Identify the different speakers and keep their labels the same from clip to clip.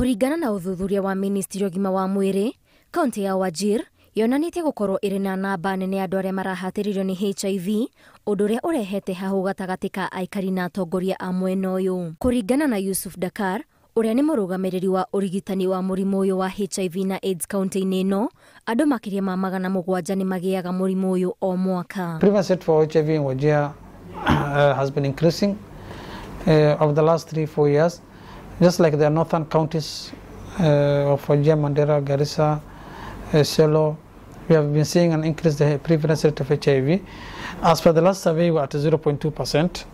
Speaker 1: Kũringana na ũthuthuria wa ministry ya ũgima wa mwĩrĩ, kaunti ya Wajir yonanĩtie gũkorwo ĩrĩ na namba nene ya andũ arĩa marahatĩrĩrio nĩ HIV, ũndũ ũrĩa ũrehete hahũ gatagatĩ ka aikari na atongoria a mwena ũyũ. Kũringana na Yusuf Dakar, ũrĩa nĩ mũrũgamĩrĩri wa ũrigitani wa mũrimũ ũyũ wa HIV na AIDS kaunti-inĩ ĩno, andũ makĩria ma 700 nĩ magĩaga mũrimũ ũyũ o mwaka.
Speaker 2: Prevalence rate for HIV in Wajir has been increasing over the last 3-4 years, just like the northern counties of Wajir, Mandera, Garissa, Isiolo. We have been seeing an increase in the prevalence rate of HIV. As per the last survey, we are at 0.2%,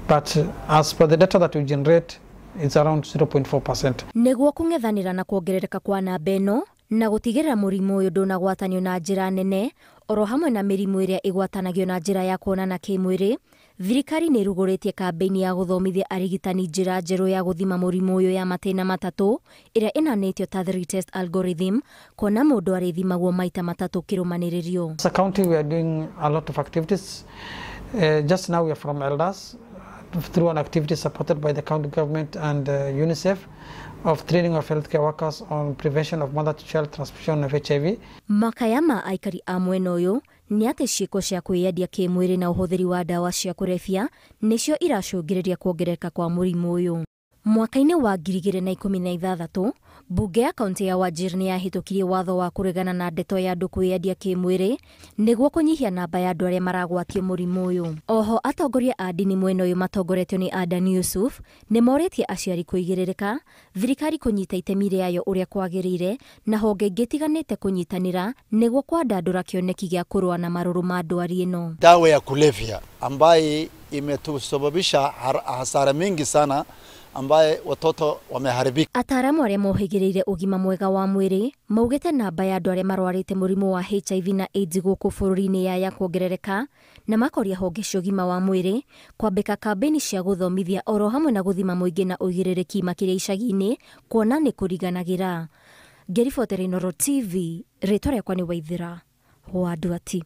Speaker 2: but as per the data that we generate, it's around 0.4%.
Speaker 1: Nĩguo kũng'ethanĩra na kuongerereka kwa namba ĩno na gũtigĩrĩra mũrimũ ũyũ ndũnagwatanio na njĩra nene oro hamwe na mĩrimũ ĩrĩa ĩgwatanagio na njĩra ya kuonana kĩmwĩrĩ, thirikari nĩ ĩrugũrĩtie kambĩini ya gũthomithia arigitani njĩra njerũ ya gũthima mũrimũ ũyũ ya matĩna matatũ ĩrĩa ĩnanĩtio ta three test algorithm, kuona mũndũ arĩthimagwo maita matatũ kĩrũmanĩrĩrio.
Speaker 2: As a county, we are doing a lot of activities. Just now we are from Elders through an activity supported by the county government and UNICEF of training of healthcare workers on prevention of mother-to-child transmission of HIV.
Speaker 1: Makaya ma aikari a mwena ũyũ nĩ atĩ ciĩko cia kwĩyendia kĩmwĩrĩ na ũhũthĩri wa ndawa cia kũrebia nĩcio iracũngĩrĩria kuongerereka kwa mũrimũ ũyũ. Mwaka-inĩ wa 2016, mbunge ya kaunti ya Wajir nĩ yahĩtũkirie watho wa kũregana na ndeto ya andũ kwĩyendia kĩmwĩrĩ nĩguo kũnyihia namba ya andũ arĩa maragwatio mũrimũ ũyũ. Oho atongoria a ndini mwena ũyũ matongoretio nĩ Adan Yusuf nĩ morĩtie aciari kũigĩrĩrĩka, thirikari kũnyita itemi rĩayo ũrĩa kwagĩrĩire na honge ingĩ itiganĩte kũnyitanĩra nĩguo kwandandũra kĩoneki gĩa kũrũa na marũrũ ma ndwari ĩno.
Speaker 3: Dawa ya kulevya ambaye imetusababisha hasara mingi sana ambaye watoto wameharibika.
Speaker 1: Ataaramu arĩa mohĩgĩrĩire ũgima mwega wa mwĩrĩ maugĩte namba ya andũ arĩa marwarĩte mũrimũ wa HIV na AIDS gũkũ bũrũri-inĩ yaya kuongerereka na makoria honge cia ũgima wa mwĩrĩ kwambĩka kambĩini cia gũthomithia oro hamwe na gũthima mũingĩ na ũigĩrĩrĩki makĩria icagi-inĩ kuona nĩ kũriganagĩra. Ngĩribotera Inooro TV, rĩtwa rĩakwa nĩ Waithĩra wa Nduati.